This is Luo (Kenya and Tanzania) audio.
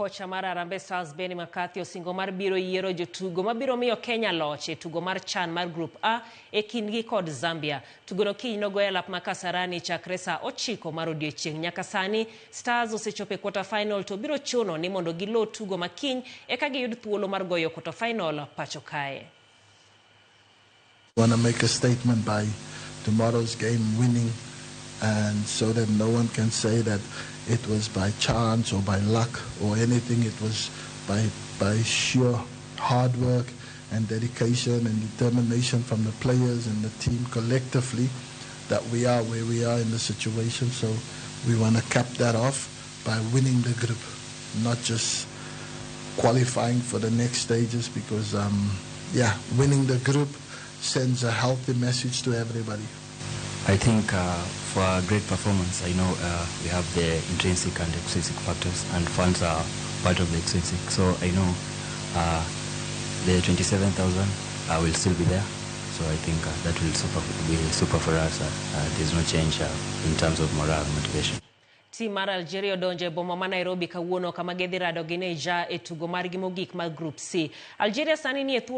Kocha mar Harambee Stars Benni McCarthy osingo mar biro yiero jotugo mabiro miyo Kenya loch e tugo mar CHAN mar Group A e kindgi kod Zambia. Tugono kiny nogo e alap ma Kasarani chakre saa 9 mar odiechieng'. Nyaka sani Stars osechopo e quarter final to biro chuno ni mondo gilo tugo ma kiny eka giyud thuolo mar goyo quarter final pacho kae. Want to make a statement by tomorrow's game winning, and so that no one can say that it was by chance or by luck or anything. It was by sheer hard work and dedication and determination from the players and the team collectively that we are where we are in the situation. So we want to cap that off by winning the group, not just qualifying for the next stages, because yeah, winning the group sends a healthy message to everybody. I think for a great performance, I know we have the intrinsic and extrinsic factors, and fans are part of the extrinsic. So I know the 27,000 will still be there. So I think that will be super for us. There's no change in terms of morale and motivation. Tim mar Algeria odonjo e boma ma Nairobi kawuono kama gidhi rado gi Niger e tugo margi mogik mar Group C. Algeria sani nie thuolo